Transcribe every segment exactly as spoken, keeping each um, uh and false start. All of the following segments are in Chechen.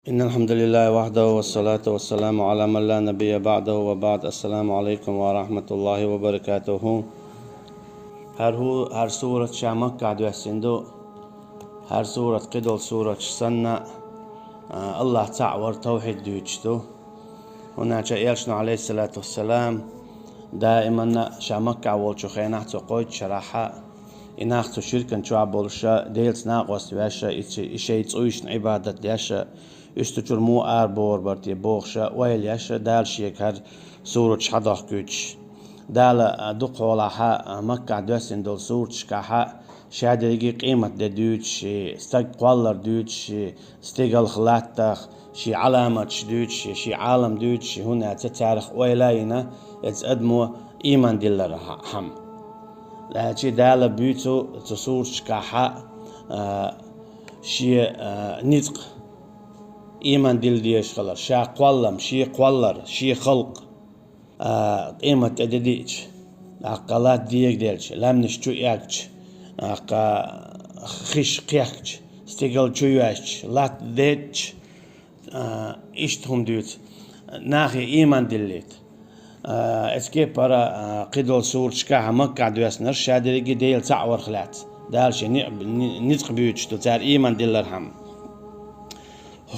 إن الحمد لله وحده والصلاة والسلام على من لا نبي بعده وبعد. السلام عليكم ورحمة الله وبركاته. ХӀара хӀу-, хӀара сурат ша Маккахь доьссина ду. ХӀара сурат кхидолу сураташ санна, а, АллахӀ цхьаъ вар тавхьид дуьйцуш ду. ХӀунда аьлча Элчано, Ӏалайхиссалату вассалам, даиманна ша Маккахь волчу хенахь цо кхойтта шарахь, и нах цу ширкан чохь болуша, Делаца накъост веша, и ци-, и шайн цӀуйшна Ӏибадат деша, уьш цу чуьра муха арабохур бара те бохуша, ойла еша, Дала шега хӀара сураташ хьадохкуьйтуш. Дала, а, дукха хьолахьа, а, Маккахь доьссина долу сураташкахьа, ша дерриге къемат де дуьйцуш, и стаг кхоллар дуьйцуш, и стигалх латтах, ши Ӏаламаташ дуьйцуш, ши Ӏалам дуьйцуш, хӀунда аьлча царах ойла а йина, иза адамо ийман диллар хьа-, хьама. Лаьчи Дала буьйцу цу сурташкахьа, а, шен, а, ницкъ, ийман дилла дезаш хилар, ша кхоллам, шен кхоллар, шен халкъ. А, къемат тӀе де диъча, тӀаккха латта дега делча, лаьмнаш чу эгча, тӀаккха хиш кхехкча, стигал чу йоьшча, латта деттача, а, иштта хӀума дуьйцу, нахе ийман диллийта. А, эцу кепара, а, кхидолу сурташкахьа Маккахь доьссинарш ша дерриге Дела цхьаъ варх лаьцна. Дала шен ни-, ни-, ницкъ буьйцуш ду, цара ийман диллархьама.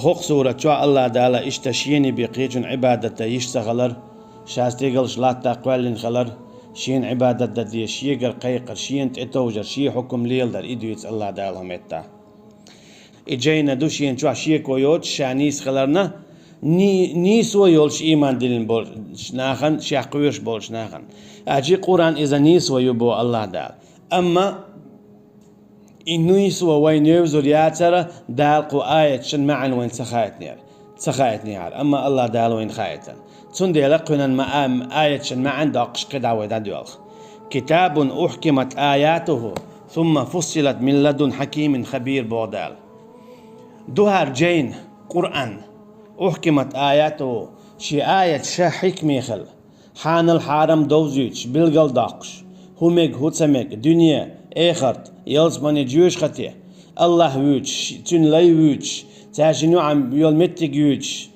ХӀокху сурат чохь АллахӀ Дала иштта шена бен кхечун Ӏибадат дан йиш ца хилар, ша стигалш латта кхоьллина хилар, шена Ӏибадат дан деза, шегара кхайкхар, шена тӀетовжар, шен хьукам леладар, и дуьйцу АллахӀ Дала хӀу меттахь. И жайна ду шена чохь шеко йоцуш, ша нийса хиларна, ни-, нийсо йолуш ийман диллина болчу нахана, шех кхоьруш болчу нахана. Аьлчи Къуръан иза нийсо ю бо АллахӀ Дала. Амма и нийсо вайна евзур яцара, Дала кху аятшан маьӀна вайна ца хаийтинера, ца хаийтинехьара, амма АллахӀ Дала вайна хаийтина. Цундела кхуьнан ма-, а-, аятшан маьӀна доккхуш кхидӀа вай дӀадоьлху. كتاب أحكمت آياته ثم فصلت من لدن حكيم خبير боху Дала. ДухӀар жайна, Къуръан, أحكمت آياته, ши аят ша хьикме хила. Хьанал хьарам довзуьйтуш, билгалдоккхуш, хӀу мега, хӀу ца мега, дуьне, эхарт, ялсамани жоьжахати, АллахӀ вуьйцуш, цуьнан лай вуьйцуш, цаьршинна юкъахь йолу меттиг юьйцуш,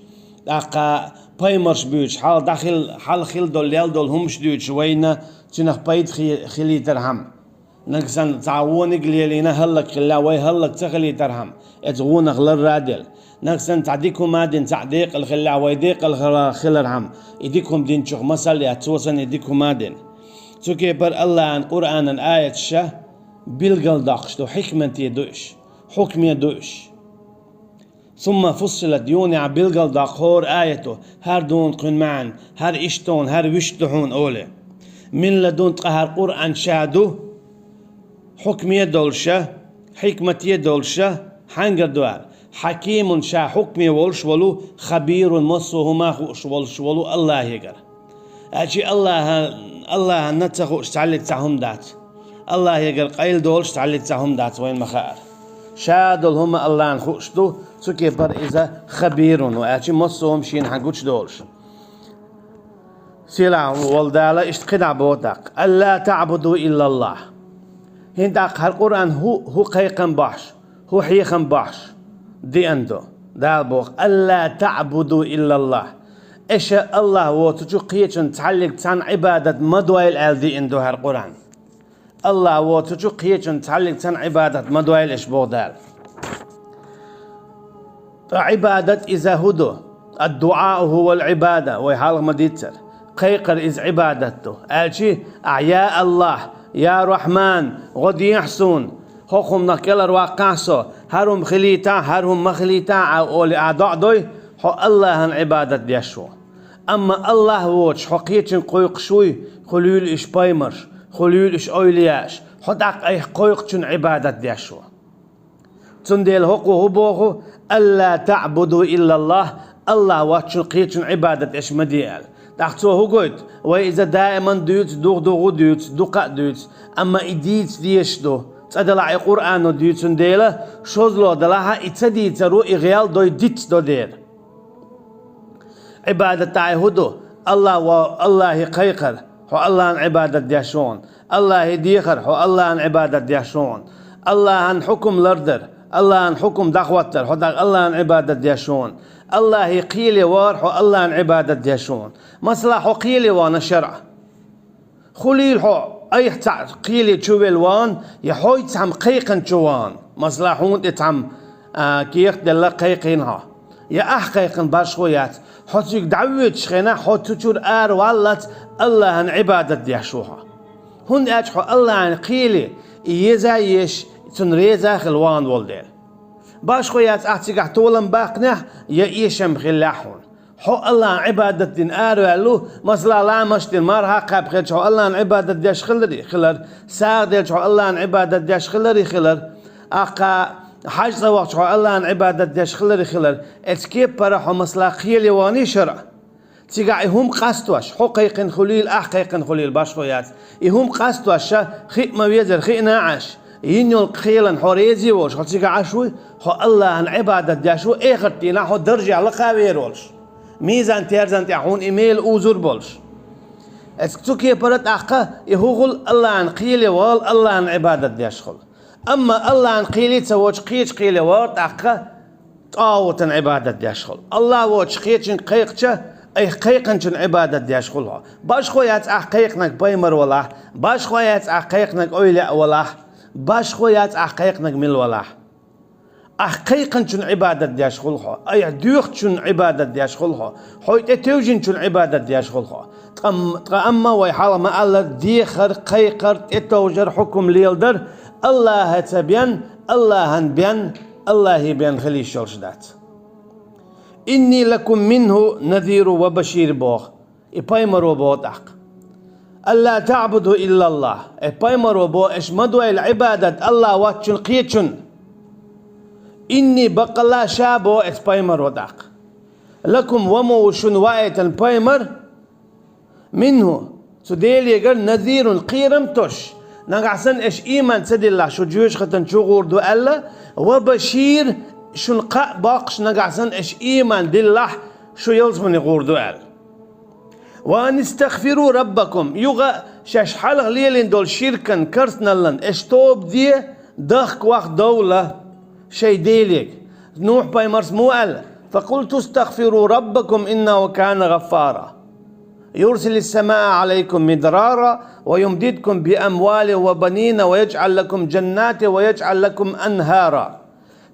тӀаккха паймарш буьйцуш, хьал дӀахил-, хьал хила долу, лел долу хӀумаш дуьйцуш вайна, цуьнах пайда хи-, хилийтархьама. Нагахь санна цхьа вониг лелийна хӀаллакьхилла, вай хӀаллак ца хилийтархьама, эцу вонах ларра а делла. Нагахь санна цхьа дика хӀума а дина, цхьаъ декъала хилла, вай декъала хила-, хилархьама, и дика хӀума динчух масал яц, цо санна и дика хӀума а дина. Цу кепара АллахӀан Къуръанан аяташ ша билгалдоккхуш ду, хьикмате ду уьш, хьукме ду уьш. ثم فصلت, юха билгалдоккху хӀора аято, хӀара дуна кхуьнан маьӀна, хӀара иштта дуна, хӀара вуьшта ду хьуна олий. من لدن, ткъа хӀара Къуръан ша ду, хьукме долуша, хьикмате долуша, хьаьнгара ду аьлла. حكيم, ша хьукме волуш волу, خبير, массо а хӀума хууш волуш волу АллахӀегара. Аьлчи АллахӀа-, АллахӀанна ца хууш цхьаьллиг цхьа хӀума дац. АллахӀегара къайла долуш цхьаьллиг цхьа хӀума дац вайна ма хаара. Ша долу хӀума АллахӀана хууш ду, цу кепара иза خبير ву, аьлчи массо а хӀума шена хьан гучудолуш. Сийлахь волу Дала иштта кхидӀа боху тӀаккха: ألا تعبدوا إلا الله. ХӀинца тӀаккха хӀара Къуръан хӀу, хӀу кхайкхам бохьуш, хӀу хьехам бохьуш деана ду. Дала боху: ألا تعبدوا إلا الله. Аша АллахӀ воцучу кхечун цхьаьллиг цхьанна Ӏибадат ма дойла аьлла деана ду хӀара Къуръан. АллахӀ воцучу кхечун цхьаьллиг цхьанна Ӏибадат ма дойла аша боху Дала. Ткъа Ӏибадат иза хӀу ду? الدعاء هو العبادة, вай хьалха ма-дийццара. Кхайкхар иза Ӏибадат ду. Аьлчи, ахь: «Я АллахӀ, я Рахьман, гӀо дехьа суна, хӀокху хӀуманах кӀелхьарваккхахьа со, хӀара хӀума хилийтахьа, хӀара хӀума ма хилийтахьа», — олий ахь доӀа дой, хьо АллахӀан Ӏибадат деш ву. Амма АллахӀ воцуш хьо кхечуьнга кхойкхуш вуй, хӀу луьйла уьш пайхамарш, хӀу луьйла уьш эвлияаш, хьо тӀаккха айхьа кхойкхучунна Ӏибадат деш ву. Цундела хӀокхо хӀу боху: «ألا تعبدوا إلا الله», АллахӀ воцчун кхечун Ӏибадат аша ма де аьлла. ТӀаккха цо хӀу гойту? Вай иза даиман дуьйцу, дугӀу-дугӀу дуьйцу, дукха а дуьйцу, амма и дийца дезаш ду. ЦӀа делахь и Къуръано дуьйцун дела, шозлагӀа делахьа, и ца дийцаро и гӀел дой диц до дера. Ӏибадат тӀехь хӀу ду? АллахӀ ва-, АллахӀе кхайкхар, хьо АллахӀан Ӏибадат деш ву хьуна. АллахӀе дехар, хьо АллахӀан Ӏибадат деш ву хьуна. АллахӀан хьукум лардар, Аллахьан хьукум дӀахӀоттар, хьо дӀа Аллахьан Ӏибадат деш ву хьуна. Аллахье кхеле вар хьо Аллахьан Ӏибадат деш ву хьуна. Масала, хьо кхеле вана шарӀ. Хуьлийла хьо айхьа цхьаъ кхеле чу велла ван, я хьо цхьамма кхайкхинчу ван. Масала, хьуна тӀе цхьамма, а, кехат делла кхайкхийна хьо. Я ахь кхайкхина башхо яц. Хьо цига дӀавоьдучу хенахь, хьо цу чуьра ара валлалц Аллахьан Ӏибадат деш ву хьо. ХӀунда аьлча хьо Аллахьан кхеле, и еза а езаш, цунна реза а хилла ван волу дела. Башхо яц ахь цигахь толам баккхинехь, я эшам хиллехь хьуна. Хьо Аллахьан Ӏибадат дина араваьлла ву, масала, ламаш дина, марха кхаьбна хилча, хьо Аллахьан Ӏибадат деш хиларе хилар, сагӀа делча, хьо Аллахьан Ӏибадат деш хиларе хилар, аккха хьаьж цӀа вахча, хьо Аллахьан Ӏибадат деш хиларе хилар. Эцу кепара хьо, масала, кхеле ваний шарӀ. Цигахь и хӀума къастош, хьо кхайкхина хуьлийла, ахь кхайкхина хуьлийла, башхо яц. И хӀума къастош ша хиъ ма везара, хиъна Ӏаш, йина йолу кхелана хьо реза а волуш, хьо цигахь Ӏаш вуй, хьо Аллахьан Ӏибадат деш ву, эхарт дийнахь хьо даржехь лакха вер волуш. Мизан-терзан тӀехь хьуна и мела узур болуш. Эцу цу кепара тӀаккха и хӀу хуьлу, Аллахьан кхеле вала, Аллахьан Ӏибадат деш хуьлу. Амма Аллахьан кхеле ца воцуш, кхечу кхеле вара тӀаккха тӀагӀутан Ӏибадат деш хуьлу. Аллахь воцуш кхечуьнга кхайкхича, айхьа кхайкхинчун Ӏибадат деш хуьлу хьо. Башхо яц ахь кхайкхинарг пайхамар валахь, башхо яц ахь кхайкхинарг эвлаяъ валахь, башхо яц ахь кхайкхинарг мила валахь. Ахь кхайкхинчун Ӏибадат деш хуьлу хьо, айхьа доьхучун Ӏибадат деш хуьлу хьо, хьо тӀетевжинчун Ӏибадат деш хуьлу хьо. Ткъа, ткъа амма вай хьалха ма-аллара, дехар, кхайкхар, тӀетовжар, хьукум леладар Аллахьаца бен, Аллахьан бен, Аллахье бен хила йиш йолуш дац. «Инни лакум минху назиру ва башир», – боху. И пайхамаро боху тӀаккха: «Алла таъбуду иллаллахь». И пайхамаро боху: «Аша ма дойла Ӏибадат Аллахь воцчун кхечун». «Инни», баккъалла ша боху эцу пайхамаро тӀаккха, «лакум», ва ма ву шуна ваийтина пайхамар, «минху», цу Делегара, «назирун», кхерам тосуш, нагахь санна аша ийман ца диллахь, шу жоьжахатин чу гӀур ду аьлла, «ва башир», шуна кхаъ боккхуш, нагахь санна аша ийман диллахь, шу ялсамане гӀур ду аьлла. «Ва ан истагъфиру раббакум», юха шаьш хьалха лелийна долу ширкан, керстаналлан аша тоба де, дахка ваха довла шайн Делега. Нухь-пайхамарс муха аьлла: «Факъулту истагъфиру раббакум иннаху кана гъаффара. Юрсилис самаа гӀалайкум мидрара, ва юмдидкум би амвалин ва банина, ва яжӀал лакум жаннатин, ва яжӀал лакум анхара».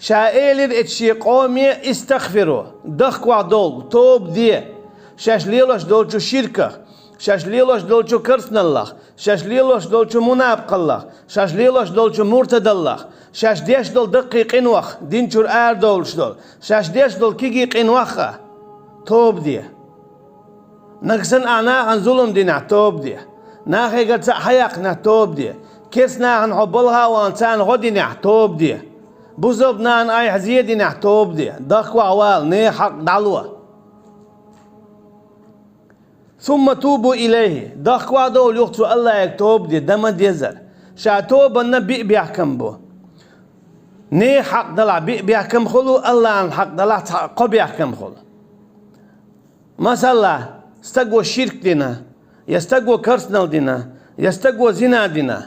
Ша элира эцу шен къоме: «Истагъфиру», дахка ваха довла, тоба де, шаьш лелош долчу ширках, шаьш лелош долчу керстаналлах, шаьш лелош долчу мунапкъаллах, шаьш лелош долчу муртадаллах, шаьш деш долу даккхий къинойх, дин чуьра арадовлуш долу, шаьш деш долу кегий къинойх а тоба де. Нагахь санна ахь нахана зулам динехь, тоба де. Нахегара цхьаъ хьаяккхинехь, тоба де. Керста нахана хьо балха а вахана, царна гӀо динехь, тоба де. Бусалба нахана айхьа зе динехь, тоба де. Дахка ваха вала, нехан хьакъ дӀало. «Сумма тубу илайхи». Дахка ваха довла юха цу Аллахье тоба де, дан ма дезара. Ша тобанна биъ бехкам бу. Нехан хьакъ далахь биъ бехкам хуьлу, Аллахьан хьакъ далахь цхьа кхо бехкам хуьлу. Масала, стаго ширк дина, я стаго керстанал дина, я стаго зина дина.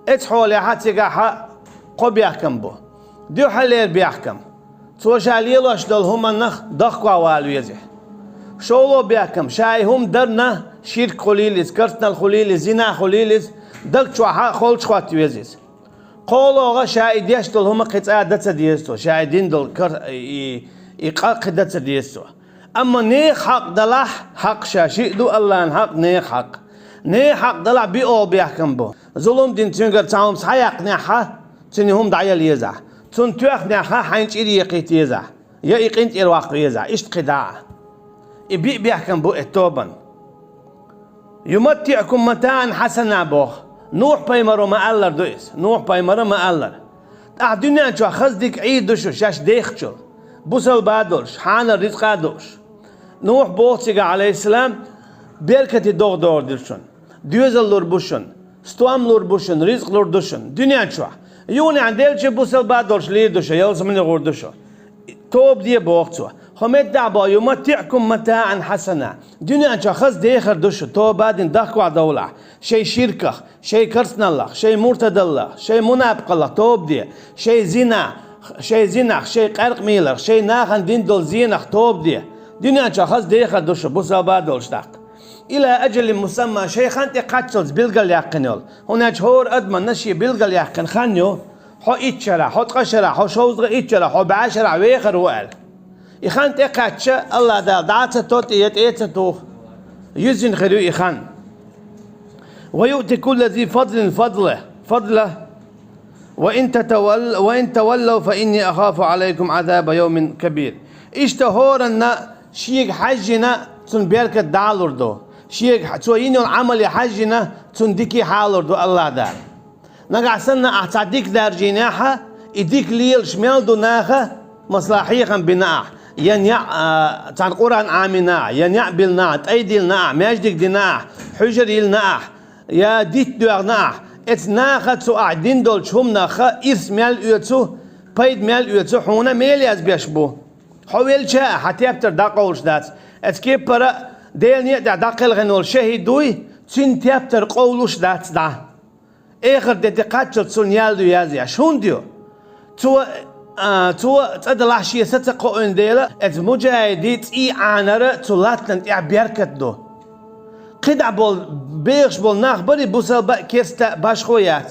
Эцу хьолехь цигахь кхо бехкам бу. Дуьххьарлера бехкам: цо ша лелош долу хӀуманах дахка ваха вала веза. ШолгӀа бехкам: ша и хӀума дарна, ширк хуьлийла иза, керстанал хуьлийла иза, зина хуьлийла иза, даг чохь а холчу хӀотта веза иза. КхоалгӀа: ша и деш долу хӀума кхин цкъа дан ца деза цо, ша и дина долу кар-, и, и къа кхин дан ца деза цо. Амма нехан хьакъ далахь, хьакъ ша шиъ ду, Аллахьан хьакъ, нехан хьакъ. Нехан хьакъ далахь биъолгӀа бехкам бу. Зулам дина цуьнгара цхьа хӀума схьаяккхинехь, цуьнан хӀума дӀаяла езахь. Цунна тоьхнехь, хьайна чӀир екхийта езахь. Я и къинтӀера ваккха везахь. Иштта кхин дӀа а. И биъ бехкам бу и тобан. «Юматтиъкум матаан хьасана», – боху. Нухь-пайхамаро ма-аллара ду иза. Нухь-пайхамара ма-аллара. Ахь дуьнен чохь хаза дика Ӏийр ду шу шаьш дехначул. Бусалба а долуш, хьанал рицкъа а дууш. Нухь боху цигахь, Ӏалайхиссалам: «Беркате догӀа догӀур ду шуна. Доьзал лур бу шуна. Стом лур бу шуна, рицкъ лур ду шуна. Дуьнен чохь. Юханехь делча бусалба а долуш лийр ду шу, ялсамане гӀур ду шу». Тоба де, боху цо. Хьо меттахь боху: «Юматтиъкум матаан хьасана». Дуьнен чохь хаза дехар ду шу, тоба а дина, дахка ваха довлахь. Шайн ширках, шайн керстаналлах, шайн муртадаллах, шайн мунапкъаллах тоба де, шайн зина, Шайн зинах, шайн къаьркъа мийларх, шайн нахана дина долу зенах тоба де. Дуьнен чохь хаза дехар ду шу, бусалба долуш даккха. Ила ажалин мусамма, шайн хан тӀе кхаччалц билгал яьккхина йолу. ХӀунда аьлча хӀора адамна шен билгал яьккхина хан ю. Хьо итт шарахь, хьо ткъа шарахь, хьо шовзткъа итт шарахь, хьо бӀе шарахь вехар ву аьлла. И хан тӀекхаьчча, Аллах Дала дӀа а ца тоту я тӀе а ца туху. Юьззина хир ю и хан. Ва юъти кулла зи фадлин фадла, фадла. Ва ин татавал-, ва ин таваллав, фа инни ахафу алайкум азаба йовмин кабир. Иштта хӀоранна шега хьаьжжина, цунна беркат дӀалур ду. Шега хьа-, цо йина йолу Ӏамале хьаьжжина, цунна дика хьалур ду Аллах Дала. Нагахь санна ахь цхьа дика даржийнехьа, и дика лелаш мел ду наха, масала, хьехам бина ахь, я неӀ, а, царна Къуръан Ӏамийна ахь, я неӀ биллина ахь, тӀай диллина ахь, маьждиг дина ахь, хьуьжар йиллина ахь, я дитт доьгӀна ахь, эцу наха цу ахь дина долчу хӀуманах ирс мел оьцу, пайда мел оьцу хьуна мел язбеш бу. Хьо велча а, хьан тептар дӀакъовлуш дац. Эцу кеппара Делан некъа тӀехь дӀакхелхина волу шахӀид вуй, цуьнан тептар къовлуш дац дӀа. Эхарт де тӀе кхаччалц цунна ял ду язъеш. ХӀунда ю? Цо, а, цо цӀа далахь шен са ца кхоуьйту дела, эцу муджахӀидийн цӀий Ӏанара цу латтана тӀехь беркат ду. КхидӀа болу, бехаш болу нах барий, бусалба а, керста а, башхо а яц.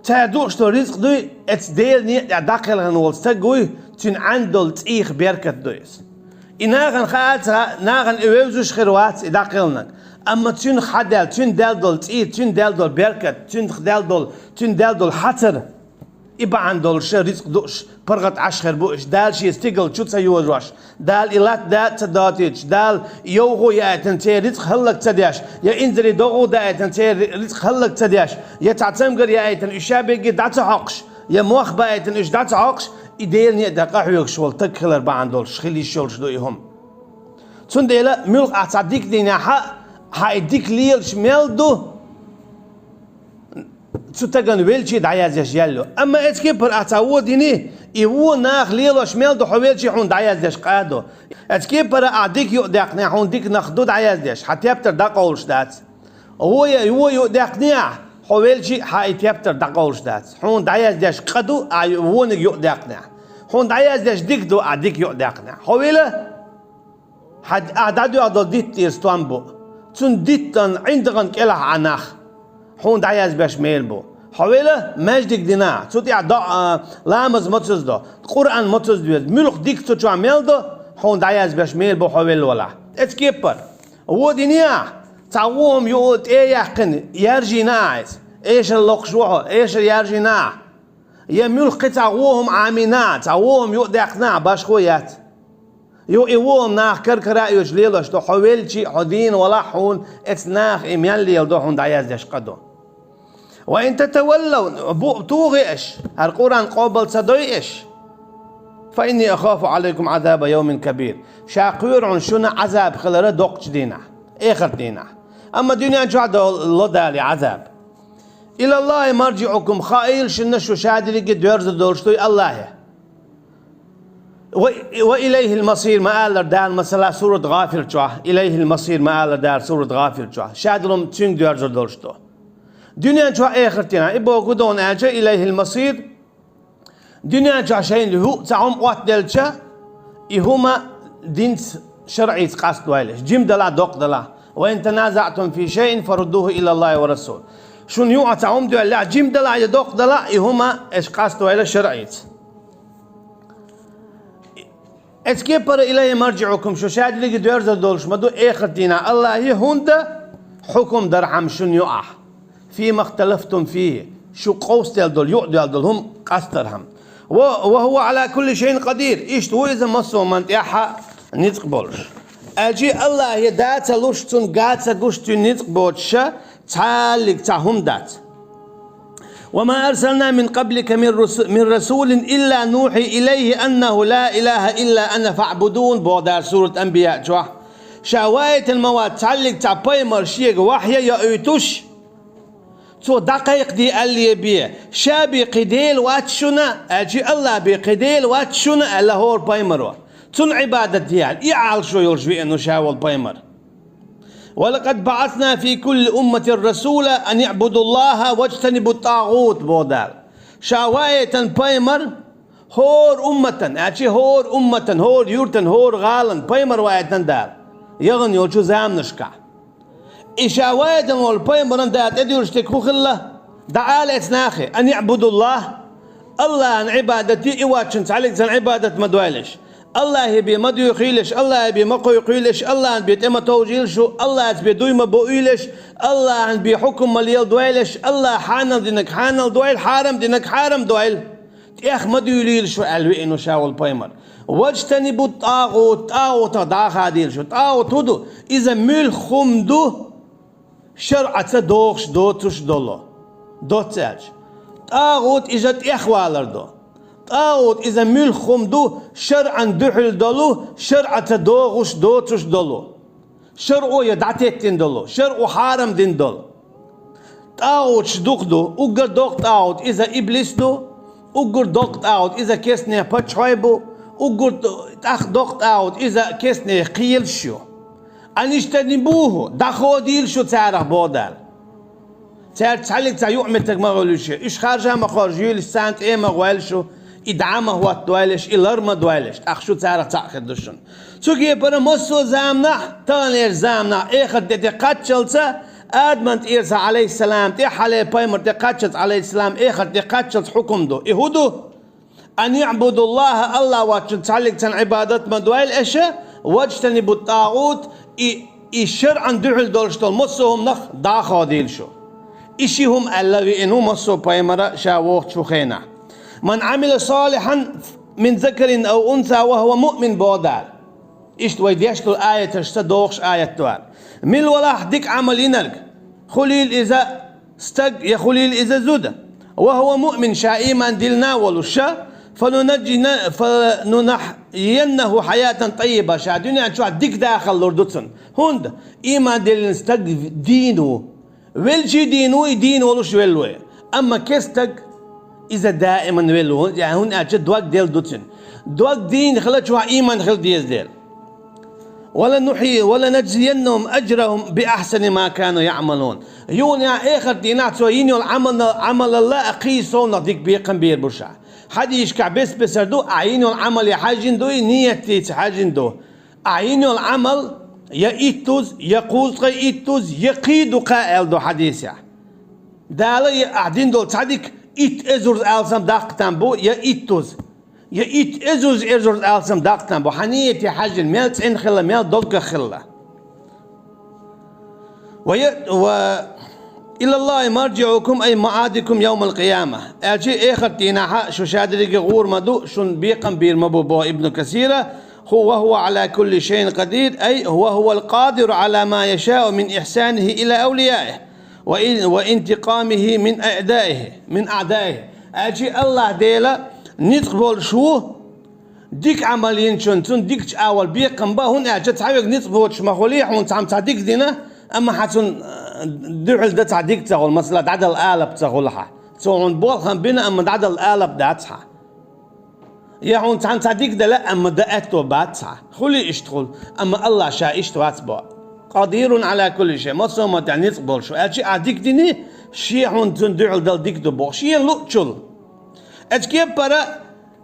Цара дууш долу рицкъ дуй, эцу Делан некъа тӀехь дӀакхелхина волу стаг вуй, цуьнан Ӏан долу цӀийх беркат ду иза. И нахана хаа ца хаьа, нахана и вевзаш хир вац и дӀакхелхинарг. Амма цуьнах хьадаьлла, цуьнан даьлла долу цӀий, цуьнан даьлла долу беркат, цуьнах даьлла долу, цуьнан даьлла долу хьацар. И бахьана долуш рицкъ дууш, паргӀат Ӏаш хир бу уьш, Дала шен стигал чу ца йожош, Дала и латта да а ца дойтуьйтуш, Дала йовхо яийтина церан рицкъ хӀаллак ца деш, я инзаре догӀу даийтина церан рицкъ хӀаллак ца деш, я цхьа цамгар яийтина уьш ша бегге дӀа ца хьокхуш, я мох баийтина уьш дӀа ца хьокхуш, и Делан некъа тӀехь къахьоьгуш волу стаг хилар бахьана долуш хила йиш йолуш ду и хӀума. Цундела муьлхха ахь цхьа дика динехь а, хьан и дика лелаш мел ду, цу стагана велчий дӀаяздеш ял ю. Амма эцу кепара ахь цхьа вон дини, и вон наха лелош мел ду, хьо велчий хьуна дӀаяздеш къа ду. Эцу кепара ахь дика юкъадаьккхинехь, хьуна дика нах ду дӀаяздеш, хьан тептар дӀакъовлуш дац. Вон я, вон юкъадаьккхинехь, хьо велчий хьан и тептар дӀакъовлуш дац. Хьуна дӀаяздеш къа ду, ахь вониг юкъадаьккхинехь. Хьуна дӀаяздеш дика ду, ахь дика юкъадаьккхинехь. Хьо вила? Хьан, ахь дӀадоьгӀна долу дитт тӀера стом бу. Цуьнан диттан ӀиндагӀан кӀелахь Ӏа нах. Хьуна дӀаязбеш мел бу. Хьо вела маьждиг дина, цу тӀехь до-, а, ламаз моцаза до, Къуръан моцаза доьза, муьлхха дика цу чохь мел до, хьуна дӀаязбеш мел бу хьо велла валахь. Эцу кеппара. Вон динехь, цхьа вон хӀума юкъа тӀе а яьккхина, яржийна ахь иза. Эшар локхуш ву хьо, эшар яржийна ахь. Я муьлхха кхин цхьа вон хӀума Ӏамийна, цхьа вон хӀума юкъадаьккхина, башхо яц. Юха и вон хӀума наха кара-кара а оьцуш лелош ду, хьо велчий, хьо дийна валахь хьуна, эцу наха и мел леладо хьуна дӀаяздеш къа ду. Ва ин татаваллав, бу-, тухий аша, хӀара Къуръан къобал ца дой аша. Фа инни ахафу Ӏалайкум Ӏазаба йовмин кабир. Ша кхоьру хьуна шуна Ӏазаб хилара доккхачу дийнахь, эхарт дийнахь. Амма дуьнен чохь до-, ло Дала и Ӏазаб. Илаллахи маржиӀукум, хаийла шуна шу ша дерриге доьрзур долуш дуй Аллахе. Ва, ва илайхил масир ма аллара Дала, масала, сурат ГӀафир чохь, илайхил масир ма аллара Дала сурат ГӀафир чохь. Ша долу хӀума цуьнга доьрзур долуш ду. Дуьнен чохь, эхарт дийнахь, и боху ду аьлча, илайхил масир, дуьнен чохь шайна юкъа цхьа хӀума Ӏоттаделча, и хӀума динца, шарӀица къастадойла аша. Жима далахь, доккха далахь. Ва ин таназаӀтум фи шайин фаруддуху илаллахи ва расул. Шуна юкъа цхьа хӀума доьллехь, жима далахь я доккха далахь, и хӀума аша къастадойла шарӀица. Эцу кепара илайхи маржиӀукум, шу ша дерриге доьрзур долуш ма ду эхарт дийнахь Аллахе, хӀунда хьукум дархьама шуна юкъахь. Фима ихталафтум фихи, шу къовсаделла долу, юкъаделла долу хӀума къастархьама. Ва, ва хӀува Ӏала кулли шайин къадир, иштта ву иза массо а хӀуманна тӀехь ницкъ болуш. Аьлча Аллахе да ца луш, цунна га ца гуш, цуьнан ницкъ боцуша, цхьаллиг цхьа хӀума дац. Ва ма арсална мин къаблика мин русу-, мин расулин илла нухьи илайхи аннаху ла илаха илла ана фаъбудун, боху Дала сурат Анбияъ чохь. Ша ваийтина ма вац цхьаллиг цхьа пайхамар шега вахья йоуьйтуш, цо дӀакхайкхаде аьлле бен, ша бен кхин Дела вац шуна, аьлча Аллах бен кхин Дела вац шуна аьлла хӀора пайхамаро. Цунна Ӏибадат де аьлла, и Ӏалашо йолуш веана ву ша волу пайхамар. Ва лакъад баъасна фи кулли умматин расула ан иъбудуллаха ваджтанибут тӀагӀут, боху Дала. Ша ваийтина пайхамар, ХӀора умматан, аьлчи хӀора умматан, хӀора юртан, хӀора гӀалан пайхамар ваийтина Дала яхана йолчу заманашкахь. И ша ваийтина волу пайхамаран Дала тӀедуьйлуш дерг хӀун хилла? ДӀаала эца нахе: «Ан иъбудуллахь», Аллахьан Ӏибадат де, и воцчунна цхьаллигцан Ӏибадат ма дойлаш. Аллахье бен ма дуьйхийлаш, Аллахье бен ма кхойкхуьйлаш, Аллахьан бен тӀе ма товжийла шу, Аллахьаца бен дуй ма боуьйлаш, Аллахьан бен хьукум ма леладойлаш, Аллахьа хьанал динарг хьанал дойла, хьарам динарг хьарам дойла. ТӀех ма дуьйлийла шу аьлла веана ша волу пайхамар. «Ваджтанибу тӀагӀут», тӀагӀутах дӀахадийла шу. ТӀагӀут хӀун ду? Иза муьлхха хӀума ду, шарӀаца догӀуш доцуш долу. Доцца аьлча, тӀагӀут иза тӀехвалар ду. ТӀагӀут иза муьлхха хӀума ду, шарӀан дуьхьал долу, шарӀаца догӀуш доцуш долу. ШарӀо я дӀатеттина долу, шарӀо хьарам дина долу. ТӀагӀуташ дукха ду, уггар доккха тӀагӀут иза иблис ду, уггар доккха тӀагӀут иза кестнех паччахьой бу, уггар тӀаккха доккха тӀагӀут иза кестнех кхелаш ю. «Ан иджтанибуху», дӀаходийла шу царах, боху Дала. Цаьрца цхьаллиг цхьа юкъаметтиг ма хуьлуьйтуш, уьш харжа ма кхоржуьйтуш, царна тӀе ма гӀойлуш, и дӀа ма хӀоттадойлаш, и лар ма дойлаш, тӀаккха шу царах цхьаъ хир ду шуна. Цу кепара массо а заманахь, таханлерчу заманахь, эхарт де тӀе кхаччалца, Адаман тӀера сан, Ӏалайхиссалам, тӀе, хьале пайхамар тӀе кхаччалц, Ӏалайхиссалам, эхарт де кхаччалц хьукум ду. И хӀун ду? «Ан иъбудуллахьа», Аллахь воцчунна цхьаллигцан Ӏибадат ма дойла аша, «ваджтанибу тӀагӀут», и, и шарӀан дуьхьал долуш долу массо а хӀуманах дӀаходийла шу. И ши хӀума аьлла веана ву массо а пайхамара ша вохучу хенахь. «Ман Ӏамила салихьан мин закарин ав унса ва хӀува муъмин», боху Дала. Иштта вай деш долу аяташца догӀуш аят ду хӀара. Мила валахь дика Ӏамал йинарг, хуьлийла иза стаг я хуьлийла иза зуда, «ва хӀува муъмин», ша ийман диллина а волуш, «фанунахьйина-, фанунахьйиннаху хьаятан тӀаййиба», ша дуьнен чохь дика дахар лур ду цунна. ХӀунда ийман диллина стаг дийна ву. Велчий дийна ву, и дийна волуш велла ву. Амма кестаг иза даиман велла ву, хӀунда аьлча дог делла ду цуьнан. Дог дийна хилча, ийман хила деза дела. «Ва ланухьйи-, ва ланажзияннахум ажрахум би ахьсани ма кану яъмалун». Юха а эхарт дийнахь цо йина йолу Ӏамал-, Ӏамалалла а кхин совнах дика бекхам бийр бу ша. Хьадисашкахь бес-бесара ду, ахь йина йолу Ӏамале хьаьжжина ду, и ниятаца хьаьжжина ду. Ахь йина йолу Ӏамал я иттуз, я кхузткъе иттуз, я кхин ду кхаъ аьлла ду хьадисехь. Дала я ахь дина долу цхьа дика итт эзарз алсам даккха там бу, я иттуз, я итт эзарз эзарз алсам даккха там бу. Хьан нийяте хьаьжжина, мел цӀена хилла, мел доггах хилла. Ва я-, ва «Илаллахи марджиъукум ай маадикум явмал къияма». Аьлчи эхарт дийнахьа шу шадерриге гӀур ма ду, шун бекхам бийр ма бу, боху Ибну Касира, хӀу-, «ва хӀува Ӏала кулли шайин къадир», ай «ва хӀувал къадиру Ӏала ма яшаъу мин ихьсанихи ила авлияихи, ва ин-, ва интикъамихи мин аъдаихи, мин аъдаихи». Аьлчи Аллахь Дела ницкъ болуш ву, дика Ӏамал йинчун, цунна дикачу агӀор бекхам бан, хӀунда аьлча цхьаверг ницкъ боцуш ма хуьлий, хьуна цхьамма цхьа дика дина, амма хьан цунна, э, дуьхьал дан цхьа дика ца хуьлу, масала, дӀадала алап ца хуьлу хьан. Цо хьуна болх хан бина, амма дӀадала алап дац хьан. Я хьуна цхьамма цхьа дика дала, амма дан аьтто бац хьан. Хуьлий иштта хуьлу, амма Аллахь ша иштта вац боху. Къадирун Ӏала кулли шай, массо а маттехь ницкъ болуш ву. Аьлчи ахь дика дини, шен хьуна цунна дуьхьал дала дика ду боху. Шен луъчул. Эцу кеппара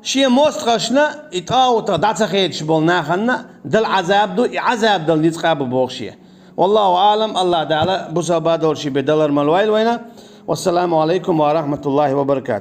Шен мостагӀашна, и тӀагӀутах дӀа ца хедаш болу нахана дала Ӏазаб ду, и Ӏазаб дала ницкъ а бу боху шен. Валлаху аълам, Аллахь Дала бусалба долчу бен далар ма лойла вайна. Вассаламу алайкум ва рахматуллахи ва баракатух.